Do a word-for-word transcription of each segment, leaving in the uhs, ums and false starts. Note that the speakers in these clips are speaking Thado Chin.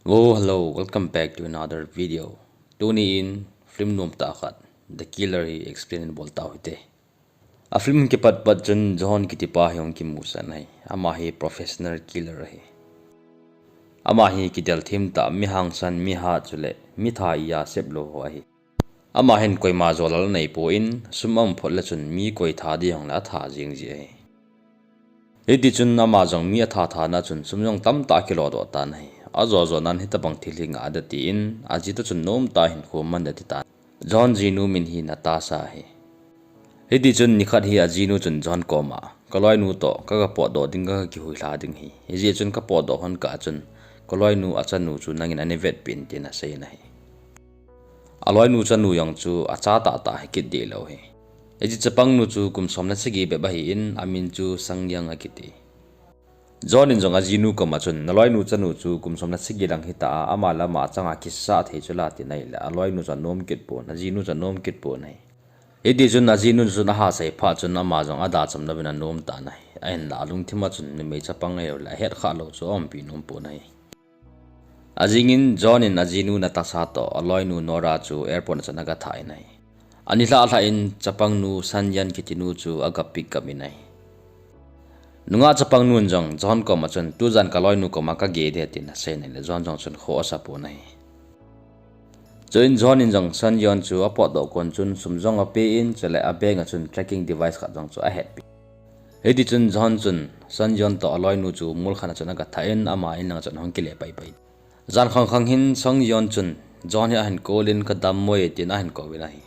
Wo, hello, welcome back to another video. Tuni in film nom tah khat, The Killer hi explain in bol tau hite. A film kipat pat chun John kiti pa hi hung kimusah in ahi. Ama hi professional killer ahi. Ama hi kidel thim tah, mi hangsan, mi hat chule mi tha a sep lou ho ahi. Ama hin koima jolal nei pon, sum aum phot le chun mi koi tha ding hung le atha jing ji ahi. Hiti chun ama jong mi atha tha na chun sum jong tamtah kilodoh tan ahi. Ajo jo nan hitabang thil hi ngah de tin, aji toh chun nom tah hin kho man de ati tan. John jinu min hi Natasha ahi. Hiti chun nikhat hi ajinu chun John koma, ka loinu toh ka, ka potdoh ding, ka, ka kihuilha ding ahi. Hijeh chun ka potdoh hon kah chun, ka loinu achanu chu nangin ana vetpeh in, tin asei in ahi. Aloinu chanu jong chu acha tah tah hi kit deh lou ahi. Hiche chapang nu chu kum som le sagi bep ahin, amin chu Sang Yong akiti. John in jong ajinu koma chun, na loinu chanu chu kum som le sagi lang hita a, ama le ama changa kisah thei chu la, tin ahile, aloinu chu anom kit pon, ajinu chu anom kit pon ahi. Hiti chun ajinu chun aha sei phat chun ama jong ada cham louvin anom tan ahi. Ahinla alungthim a chun numei chapang ahile ahet kha lou chu aumpi nom pon ahi. Ajing in John in ajinu Natasha toh aloinu Nora chu airport a chun aga thah in ahi. Anilhah lhah in chapang nu Sang Yong kiti nu chu aga pick up in ahi. Nungah chapang nun jong John koma chun, tujan ka loinu koma ka geh ding, tin asei in ahile John jong chun khoh asa pon ahi. Chuin John in jong Sang Yong chu apotdoh kon chun sum jong ape in, chule a bag a chun tracking device khat jong chu ahetpi. Hiti chun John chun Sang Yong toh aloinu chu mol khat a chun aga thah in, ama in lang a chun ahung kile pai pai. Jan khang khang hin Sang Yong chun John hi ahin kou in, ka dam mo e, tin ahin kou in ahi.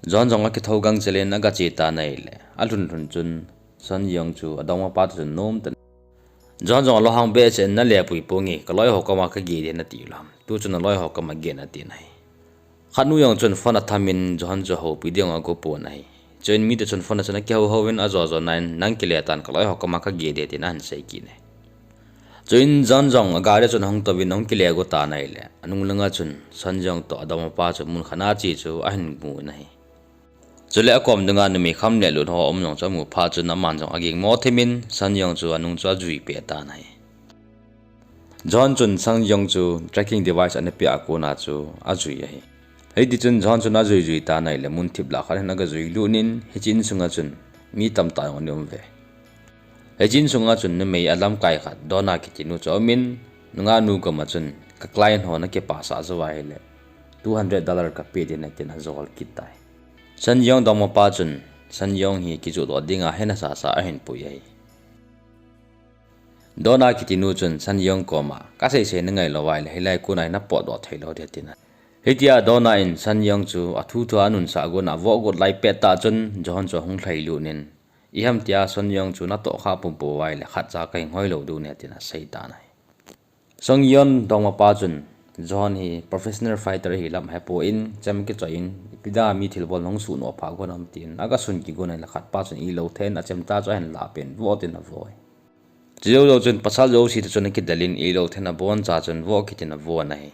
John jong akithou gangchel in aga che tan ahile, alhun lhun chun Sang Yong chu adongmapa toh chun nom tan. John jong alunghang behseh in, na lepui ponge, ka loi ho koma ka geh ding nati u ham. Tu chun na loi ho koma geh in, atin ahi. Khat nu jong chun phone atham in John chu ahoupi ding ago pon ahi. Chuin mite chun phone a chun akihou hou in ajo jo nan, nang kile tan, ka loi ho koma ka geh ding, tin ahin sei kit in ahi. Chuin John jong agari a chun ahung touvin ahung kile go tan ahile, anung langa chun Sang Yong toh adongmapa chu mun khat a che chu ahin mu in ahi. Chule akom dunga numei kham le lut ho um jong chu amu phat chun aman jong aging mo thim in Sang Yong chu anung chu ajui peh tan ahi. John chun Sang Yong chu tracking device ana pe a kona chu ajui ahi. Hiti chun John chun ajui jui tan ahile mun thip lah khat hin aga jui lut in, hiche insunga chun mi tamtah jong ana um uve. Hiche insunga chun numei alamkai khat, Donna kiti nu chu aum in, nungah nu koma chun, ka client ho na kipasah jou ahile, two hundred dollar ka pe ding ahi, tin ajol kit tai. Sang Yong dongmapa chun Sang Yong hi kijoh doh dinga hena sasa ahin pui ahi. Donna kiti nu chun Sang Yong koma, ka sei sei na ngai lou ahile, hilai kona hi na potdoh thei lou ding, atin ahi. Hitia Donna in Sang Yong chu athu thu a anunsah gon a avoh got lai pet tah chun John chu ahung lhai lut in, iham tia Sang Yong chu na tohkha pum pou ahile khatcha ka hing hoi lou diu ahi, tin asei tan ahi. Sang Yong dongmapa chun John hi professional fighter ahi lam ahe pon, chem kichoi in, ipi dia mi thilbol nahung suhnoh pha gon ham, tin aga sun kigon ahile khat pa chun ilou then achemcha chu ahin lah pen, voh tin avoh e. Chujou jou chun pasal jouse toh chun akidel in, ilou then aboncha chun voh kit in avoh in ahi.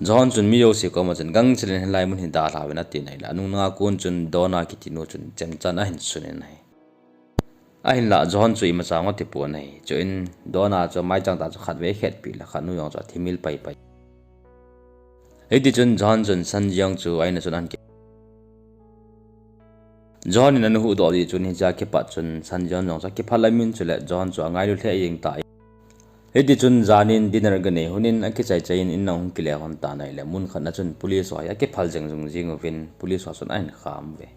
John chun mi jouse koma chun gangchel in hilai mun hi dalha uvin atin ahile, anung langa kon chun Donna kiti nu chun chemcha in ahin sun in ahi. Ahinlah John chu imacha jong ati pon ahi. Chuin Donna chu amaichang tah chu khatvei akhetpi le khat nu jong chu athimil pai pai. Hiti chun John chun Sang Yong chu a in a chun ahin ki John in ana huhdoh jeh chun hichea kipat chun Sang Yong jong chu akiphal lam in, chule John chu angailu lheh jeng tan. Hiti chun jan in dinner aga nei lhon in akichai chai in in lang ahung kile lhon tan ahile, mun khat na chun police ho hi akiphal jeng jung jing uvin police ho chun ahin kham uve.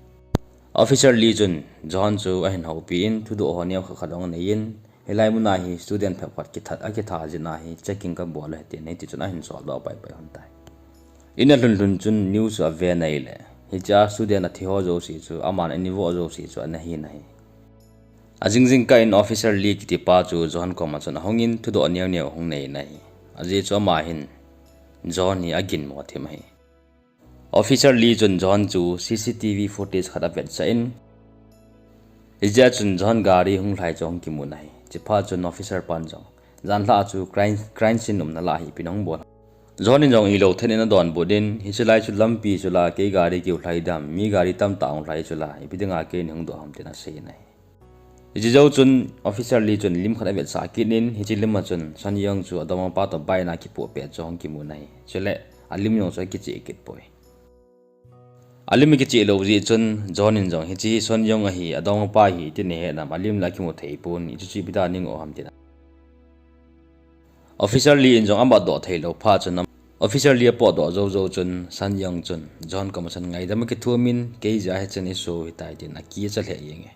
Officer Lee chun John chu ahin houpi in thudoh ho neo khat khat jong anei in, hilai mun a hi student phabep khat kitha, akitha jeh a hi checking kabol ahi, tin hiti chun ahin soldoh pai pai lhon tai. In alhun lhun chun news chu aven ahile, hichea student athi ho jouse chu aman ana voh jouse chu ana hin ahi. Ajing jingkah in Officer Lee kiti pa chu John koma chun ahung in thudoh neo neo ahung nei in ahi. Ajeh chu ama hin John hi aginmo thim ahi. Officer Lee chun John chu C C T V footage khat avetsah in, hijeh chun John gari hung lhai chu ahung kimun ahi. Chuphat chun officer pan jong, janhi chu crime, crime scene umna lah hi ipi nahung bol ham. John in jong ilou then in adonbut in, hiche lai chu lampi chu la, kei gari kiu lhai dam, mi gari tamtah hung lhai chu la, ipi dinga kei nei hung doh ham, tin asei in ahi. Hiche jou chun Officer Lee chun lim khat avetsah kit in, hiche lim a chun Sun Young chu adongmapa toh baina kipoh pet chu ahung kimun ahi. Chule alim jong chu akicheh kit poi. Alim akicheh lou jeh chun John in jong hiche Sun Young ahi, adongmapa ahi tin ahet nam, alim la kimu thei pon, hichu chu ipi dan ning o ham tin. Officer Lee in jong amatdoh thei lou phat chun, Officer Lee apotdoh jou jou chun Sun Young chun John koma chun ngaidam akithum in, kei jeh a hichen iso hitai tin akicha lheh jeng e.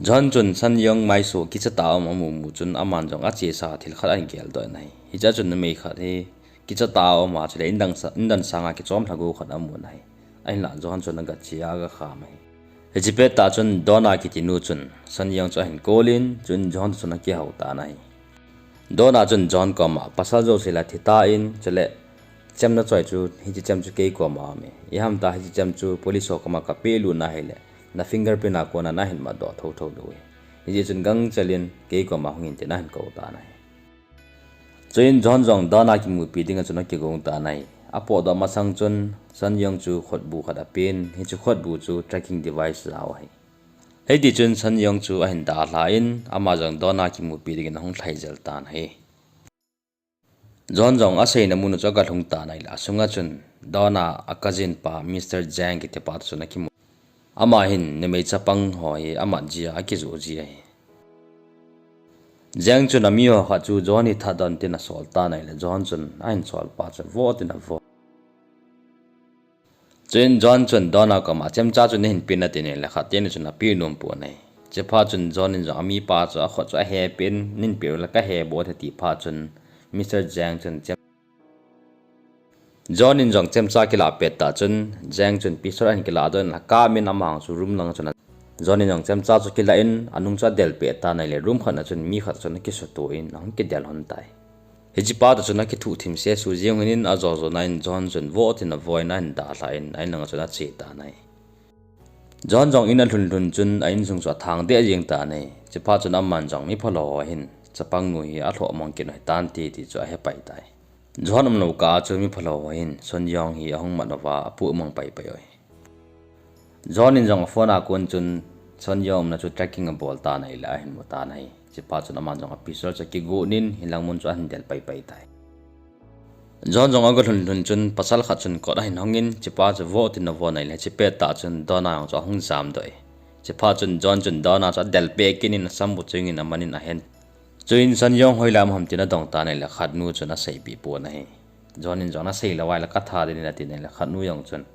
John chun Sun Young maiso kicha tah a um amu mu chun aman jong achesa thil khat ahin geldoh in ahi. Hichea chun numei khat hi kicha tah a um a, chule indan sa-, indan sanga kichom lha go khat amun ahi. Ahinlah John chun agache a agakham ahi. Hiche pettah chun Donna kiti nu chun Sun Young chu ahin call in, chun John chun akihou tan ahi. Donna chun John koma, pasal jouse la thi tan, chule chemna choi chu, hiche chem chu kei koma aume. Ihamtah hiche chem chu police ho koma kapeh lut na hile, na fingerprint a kona nahin matdoh thotho lou e. Hijeh chun gangchel in kei koma hung in tin ahin kou tan ahi. Chuin John jong Donna kimupi dinga chun akigong tan ahi. Apotdoh masang chun Sun Young chu khutbu khat apen, hiche khutbu chu tracking device jao ahi. Hiti chun Sun Young chu ahin dalha in, ama jong Donna kimupi dingin ahung lhai jel tan ahi. John jong aseina mun u chu agalhung tan ahile, asunga chun Donna a cousin pa Mister Zhang kiti pa toh chun akimu. Ama hin numei chapang ho hi amat jia, akijoh ji ahi. Zhang chun amiho khat chu John hi that doh in tin asol tan ahile, John chun ahin sol pa chu vo tin avo. Chuin John chun Donna koma, chemcha chu nahin pen atin ahile, khat teni chun apeh nom pon ahi. Chuphat chun John in jong amipa chu akhut chu ahepeh in, neihin peh u le kahe bou ahi ati phat chun Mister Zhang chun chem-, John in jong chemcha kilah pettah chun Zhang chun pistol ahin kilah doh in akam in, amahon chu room langa chun a-, John in jong chemcha chu kilah in, anung chu adel peh tan ahile, room khat na chun mi khat chun akisuto in ahung kidel lhon tai. Hichepa toh chun akithuh thim sesu jeng lhon in, ajo jona in John chun vo tin avo in ahin dalha in, a-in langa chun ache tan ahi. John jong in alhun lhun chun a-insung chu athang deh jeng tan ahi. Chuphat chun aman jong miphalou ho hin chapang nu hi alhoh mang kit u hitante ti chu ahepai tai. John umlou kah a chu miphalou ho hin Sun Young hi ahung mat uva apuh mang paipai u ahi. John in jong aphone a kon chun Sun Young umna chu tracking abol tan ahile ahin mu tan ahi. Chuphat chun aman jong apistol chu akigot in, hinlang mun chu ahin del paipai tai. John jong agalhun lhun chun pasal khat chun kot ahin hong in, chupa chu vo tin avo in ahile, hiche pettah chun Donna jong chu ahung jamdoh e. Chuphat chun John chun Donna chu adel peh kit in, asam bu chu in aman in ahen. Chuin Sun Young hoilam ham tin adong tan ahile, khatnu chun aseipeh pon ahi. John in jong nasei lou ahile katha ding in atin ahile, khatnu jong chun,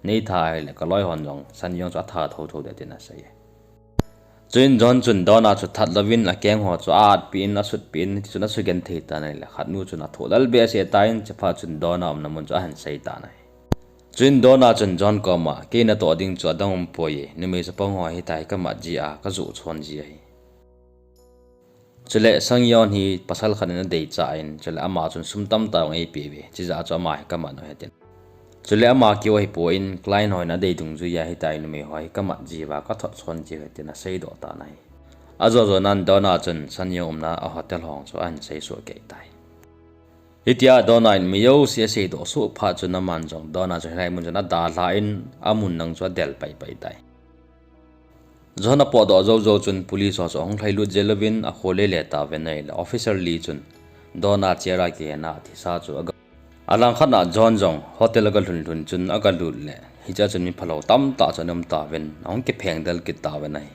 neitha ahile kaloi hon jong Sun Young chu atha thotho ding tin asei e. Chuin John chun Donna chu that louvin akeng ho chu a-atpeh in, asutpeh in, hiti chun asugenthei tan ahile, khatnu chun athoh lel behseh tan, chuphat chun Donna umna mun chu ahin sei tan ahi. Chuin Donna chun John koma, kei natoh ding chu adang umpoi e, numei chapang ho hitia hi kamat ji a, kajoh chon ji ahi. Chule Sun Young hi pasal khat in adeicha in, chule ama chun sum tamtah jong eipeh uve, chijeh a chu ama hi kamat u ahi tin. Chule ama keu ahipoi, client ho in adei dungjuiya hitia hi numei ho hi kamat ji uva, kathot chon ji uve tin aseidoh tan ahi. Ajo jonan Donna chun Sun Young umna a hotel ho chu ahin seisoh kei tai. Hitia Donna in mi jouse aseidoh soh phat chun aman jong Donna chu hilai mun chun adalha in amun lang chu adel paipai tai. John apotdoh jou jou chun police ho chu ahung lhailut jel uvin akhollele tauvin ahile, Officer Lee chun Donna chair a kihena athisa chu aga-, alangkhat na John jong hotel agalhun lhun chun agalut le, hichea chun miphalou tamtah chu ana um tauvin, ahung kipheng del kit tauvin ahi.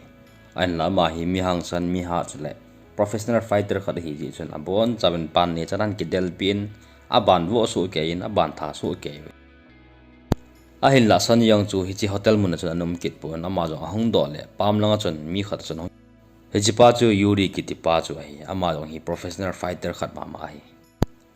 Ahinla ama hi mi hangsan, mi hat chule professional fighter khat ahijeh chun abonchauvin pan neocha ahin kidelpeh in, aban voh soh kei in, aban tha soh kei uve. Ahinla Sun Young chu hiche hotel mun a chun ana um kit pon, ama jong ahung doh le, pam langa chun mi khat chun ahung. Hichepa chu Yuri kitipa chu ahi, ama jong hi professional fighter khat mama ahi.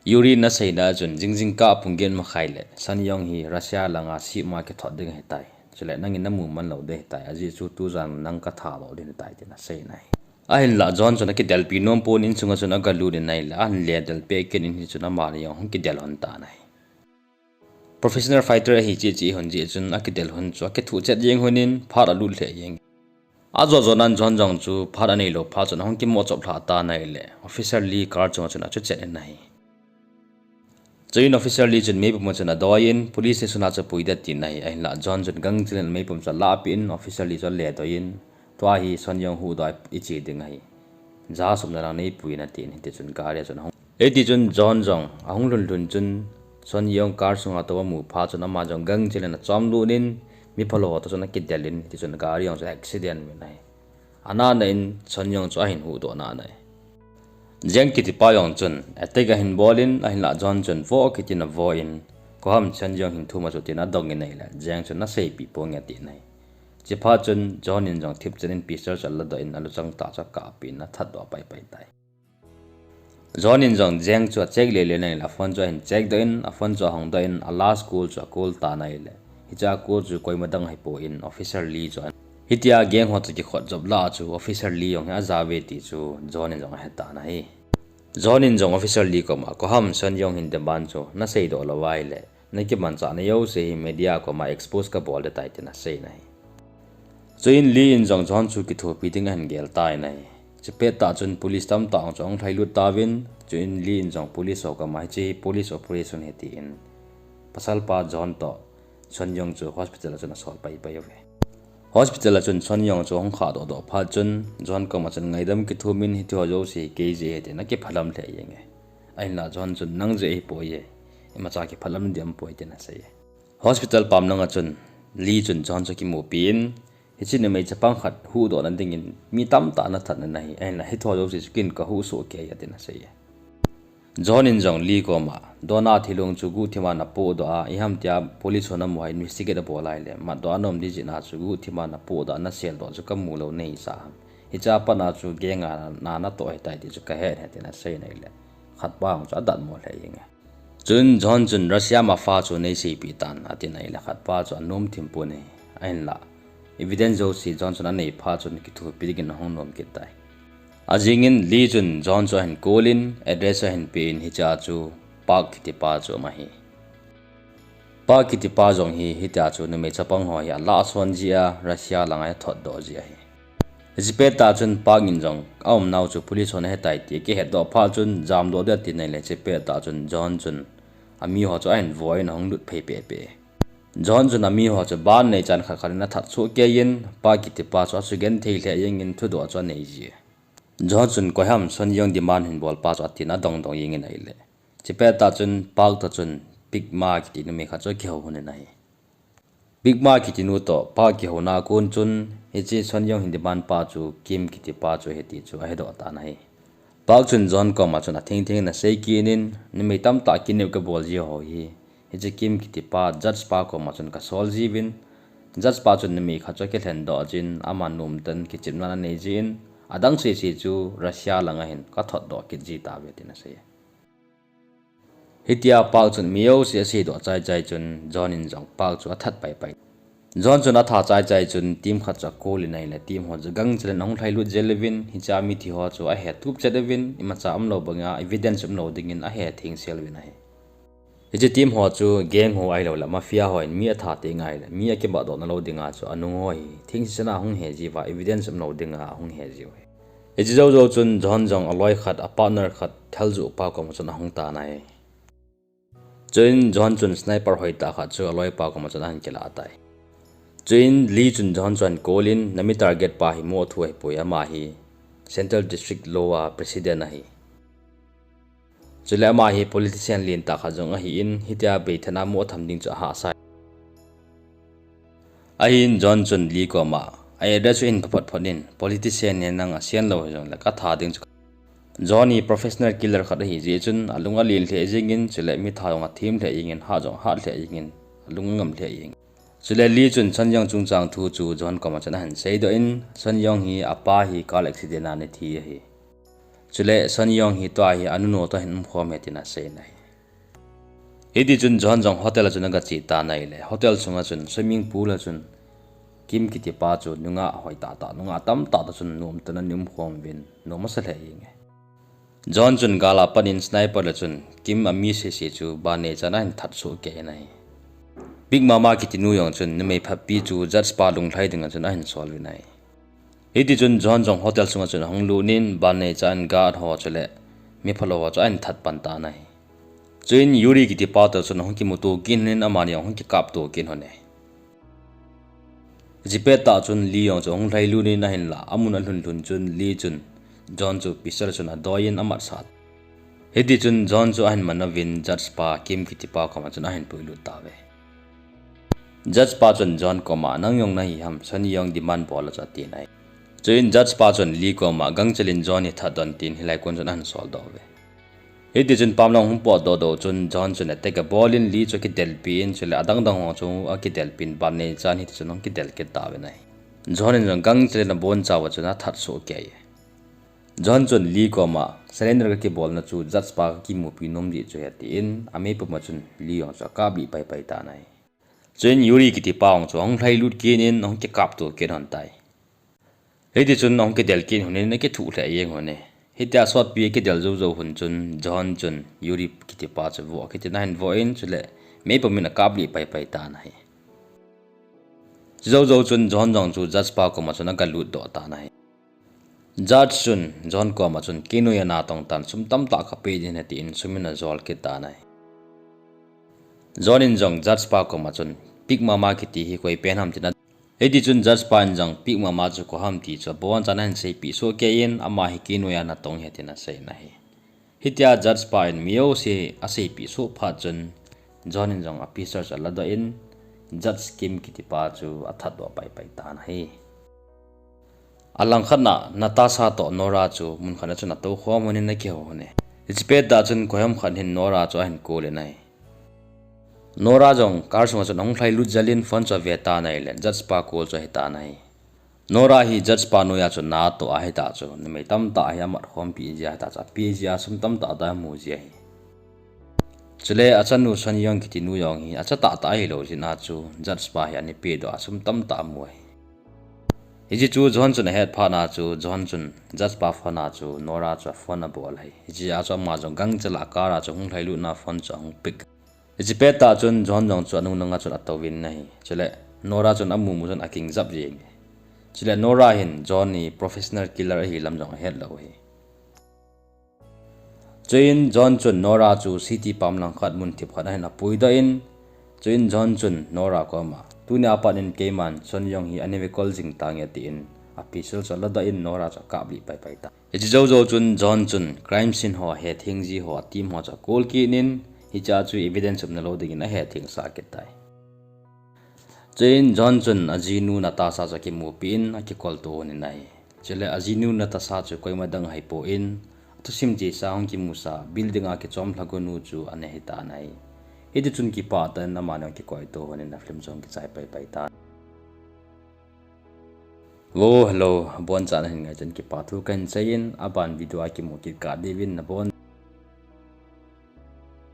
Yuri in aseina a chun, jingjing kah pung get makhai le, Sun Young hi Russia langa ship ma kithot ding ahitai. Chule nangin namu man lou ding ahitai, ajeh chu tujan nang kathadoh ding ahitai tin asei in ahi. Ahinla John chun akidelpi nom pon, insunga chun agalut in ahile, ahin le delpeh kit in, hichun amani jong ahung kidel lhon tan ahi. Professional fighter ahi cheh cheh lhon jeh chun akidel lhon chu akithuh chet jeng lhon in phat alut lheh jeng. Ajo jonan John jong chu phat aneilou phat chun ahung kimoh chop lhah tan ahile, Officer Lee car chunga chun achu chet in ahi. Chuin Officer Lee chun meipum a chun adoi in, police station a chu pui ding atin ahi, ahinla John chun gangchel in meipum chu alahpeh in, Officer Lee chu aledoi in, Tua hi Son Yong huhdoh a iche ding ahi. Jahaz umna lang neipui in atin, hiti chun gari a chun ahung. Hiti chun John jong ahung lhun lhun chun Son Yong car sunga tou amu phat chun ama jong gangchel in achom lut in mi phalou ho toh chun akidel in, hiti chun gari jong chu accident min ahi. Ana na in Son Yong chu ahin huhdoh nana e. Jeng kiti pa jong chun attack ahin bol in, ahinlah John chun vo kitin avo in, koi ham Son Yong hin thum a chu tin adong in ahile, Jeng chun naseipeh ponge atin ahi. Chuphat chun John in jong thipchet in pistol chu aladoh in aluchang tah chu akap in athatdoh paipai tai. John in jong Jeng chu acheck lele in ahile, aphone chu ahin check doh in, aphone chu ahong doh in, a last call chu acall tan ahile, hiche a call chu koima dang ahipoi, Officer Lee chu ahi. Hitia gang ho toh kikhut jop lah a chu Officer Lee jong hi ajao ve ti chu John in jong ahetan ahi. John in jong Officer Lee koma, koi ham Son Yong hin demand chu naseidoh lou ahile, nakimanchah na jouse hi media koma expose kabol ding ahitai tin asei in ahi. Chuin Lee in jong John chu kithopi ding ahin gel tan ahi. Chupet tah chun police tamtah jong chu ahung lhailut tauvin, chuin Lee in jong police ho koma hiche hi police operation ahi tin, pasal pa John toh Son Yong chu hospital a chun asol paipai uve. Hospital a chun Son Yong chu ahung khahdoh doh phat chun, John koma chun ngaidam kithum in hiti ho jouse hi kei jeh ahi tin akiphalam lheh jenge. Ahinlah John chun nang jeh ahipoi e, imacha kiphalam ding aumpoi tin asei e. Hospital pam langa chun Lee chun John chu akimupi in, hiche numei chapang khat huhdohna dingin mi tamtah nathatna nahi, ahinlah hiti ho jouse chu ken kahuh soh kei ahi tin asei e. John in jong Lee koma, Donna thilong chu guhthima napohdoh a, iham tia police hon amu a investigate abol ahile, matdoh a naum ding jeh a chu guhthima napohdoh a naseldoh chu kamu lou nahisah ham. Hiche a pat a chu gang a na natoh ahitai ti chu kahe ahi tin asei in ahile, khatpa jong chu adatmo lheh jenge. Chun John chun Russia mafia chu neiseipeh tan atin ahile, khatpa chu anom thim pon ahi. Ahinlah evidence jouse John chun anei phat chun kithopi dingin ahung nom kit tai. Ajingin Lee chun John chu ahin call in, address ahin pe in, hiche a chu Park kitipa chu um ahi. Park kitipa jong hi hitia chu numei chapang ho hi alah son jeh a Russia langa athotdoh jeh ahi. Hiche pet tah chun Park in jong aumnau chu police hon ahetai ti akihetdoh phat chun jamdoh ding atin ahile, hiche pet tah chun John chun amiho chu ahin voi in ahung lut phei pehpeh. John chun amiho chu ban neichan khat khat in athat soh kei in, Park kitipa chu asugenthei lheh jengin thudoh chu anei ji. John chun koi ham Son Yong demand hin bolpa chu atin adongdong jengin ahile, hiche pet tah chun Park toh chun Big Ma kiti numei khat chu akihou lhon in ahi. Big Ma kitinu toh Park kihouna a kon chun hiche Son Yong hin demand pa chu Kim kitipa chu ahi ti chu ahedoh tan ahi. Park chun John koma chun athengtheng in asei kit in, numei tamtah kidnap kabol ji ho hi hiche Kim kitipa judge pa koma chun kasol jiuvin, judge pa chun numei khat chu akilhendoh jin, ama nomtah in kichepna anei jin, adang sese chu Russia langa hin kathotdoh kit ji tauve tin asei. Hitia Park chun mi jouse aseidoh chaichai chun John in jong Park chu athat paipai. John chun atha chaichai chun team khat chu acall in ahile, team ho chu gangchel in ahung lhailut jel uvin, hiche a mithi ho chu ahetup chet uvin, imacha umlou banga evidence umlou dingin ahe thengsel uvin ahi. Hiche team ho chu gang ho ahiloule mafia hon mi atha teng ahile mi akibahdoh nalou dinga chu anung ho hi thengse chana ahung he jiuva, evidence umlou dinga ahung he jiu ahi. Hiche joujou chun John jong aloi khat, a partner khat, thaljoh pa koma chun ahung tan ahi. Chuin John chun sniper hoitah khat chu aloipa koma chun ahin kilah tai. Chuin Lee chun John chu ahin call in, nami target pa hi moh thu ahipoi, ama hi Central District Law a president ahi. Chule ama hi politician lentah khat jong ahin, hitia beithen a moh tham ding chu ahahsa. Ahin John chun Lee koma, a address chu hin phaphot phot in, politician hi nang asen lou hijongle katha ding chu. John hi professional killer khat ahijeh chun alung alen lheh jengin, chule mitha jong athem lheh jengin, hat jong hat lheh jengin, alung angam lheh jeng. Chule Lee chun Son Yong chungchang thu chu John koma chun ahin seidoh in, Son Yong hi apa hi car accident a ana thi ahi. Chule Son Yong hi tua hi anu nu toh ahin umkhom e tin asei in ahi. Hitichun John jong hotel a chun agache tan ahile, hotel sunga chun swimming pool a chun Kim kitipa chu nungah hoitah tah, nungah tamtah toh chun nomtah in ana umkhom uvin, nom asa lheh jenge. John chun gal a pat in sniper le chun Kim ami sese chu ban neichan ahin that soh kei in ahi. Big Mama kitinu jong chun numei phatpi chu judge pa lunglhai dinga chun ahin sol uvin ahi. Hitichun John jong hotel sunga chun ahung lut in, ban neichan guard ho chule mi phalou ho chu ahin that pan tan ahi. Chuin Yuri kitipa toh chun ahung kimuto kit in, amani ahung kikapto kit in ahi. Hiche pettah chun Lee jong chu ahung lhailut in ahinlah, amun alhun lhun chun Lee chun John chu pistol chun adoiyin amatsah. Hitichun John chu ahin man uvin Judge pa Kim kitipa koma chun ahin puilut tauve. Judge pa chun John koma, "Nang jong nahi ham, Sonny jong demand bol a chu," atin ahi. Chuin Judge pa chun Lee koma, "Gangchel in John hi thatdoh in," tin hilai kon chun ahin soldoh uve. Hitichun pamlang hung potdoh doh chun John chun attack abol in Lee chu akidelpi in, chule adang dang ho chu akidelpi in, ban neichan hitichun ahung kidel kit tauvin ahi. John in jong gangchel in abonchauva chun athat soh kei e. John chun Lee koma, "Surrender kakibolna chu Judge pa kakimupi nom jeh chu ahi," atin, amei puma chun Lee jong chu akaplih paipai tan ahi. Chuin Yuri kitipa jong chu ahung lhailut kit in ahung kikapto kit lhon tai. Hitichun ahung kidel kit lhon in akithuh lheh jeng lhon e. Hitia sotpi akidel jou jou lhon chun John chun Yuri kitipa chu voh kit in ahin voh in, chule meipum in akaplih paipai tan ahi. Chujou jou chun John jong chu Judge pa koma chun agalut doh tan ahi. Judge chun John koma chun, "Kei noiya natong tan, sum tamtah kapeh ding ahi," tin sum in ajol kit tan ahi. John in jong Judge pa koma chun, "Big Mama kiti hi koi pen ham?" tin a. Hitichun Judge pa in jong Big Mama chu koi ham ti chu abonchan ahin seipeh soh kei in, "Ama hi kei noiya natong ahi," tin asei in ahi. Hitia Judge pa in mi jouse aseipeh soh phat chun John in jong apistol chu aladoh in, Judge Kim kitipa chu athatdoh paipai tan ahi. Alangkhat na Natasha toh Nora chu munkhat na chun atoukhom lhon in akihou lhon e. Hiche pettah chun koiham khat hin Nora chu ahin call in ahi. Nora jong car sunga chun ahung lhailut jel in phone chu ave tan ahile Judge pa call chu ahi tan ahi. Nora hi Judge pa noiya chu natoh ahitah chu, numei tamtah hi amatkhompi jeh ahitah chu, ape jeh a sum tamtah tah amu ji ahi. Chule achanu Sonny Young kiti nu jong hi achatah tah ahilou jeh a chu, Judge pa hi ana pedoh a sum tamtah amu ahi. Hiche chu John chun ahet phat na chu, John chun Judge pa phone a chu Nora chu phone abol ahi. Hiche a chu ama jong gangchel a car a chu hung lhailutna phone chu ahung pick. Hiche pettah chun John jong chu anung nunga chun atouvin ahi. Chule Nora chun amu mu chun akingjap jeng e. Chule Nora hin John hi professional killer ahi lam jong ahet lou ahi. Chuin John chun Nora chu city pam lang khat mun thip khat ahin apuidoh in, chuin John chun Nora koma, "Tunia pat in keiman Sonny Young hi ana vetkol jing tange," tin apistol chu aladoh in Nora chu akaplih paipai tan. Hiche jou jou chun John chun crime scene ho hetheng ji ho a team ho chu acall kit in, hiche a chu evidence umna lou dingin ahetheng sah kit tai. Chuin John chun ajinu Natasha chu akimupi in akikoltou lhon in ahi. Chule ajinu Natasha chu koima dang ahipoi, athusim chesa hung kimusa building a kichom lhagonu chu ana hitan ahi. Hitichun kipah tah in amani akikoitou lhon in afilm chu ahung kichai paipai tan. Wo, hello, abonchan nahin ngai chan kipathu kahin seiyin, aban video a kimu kit kah diuvin nabon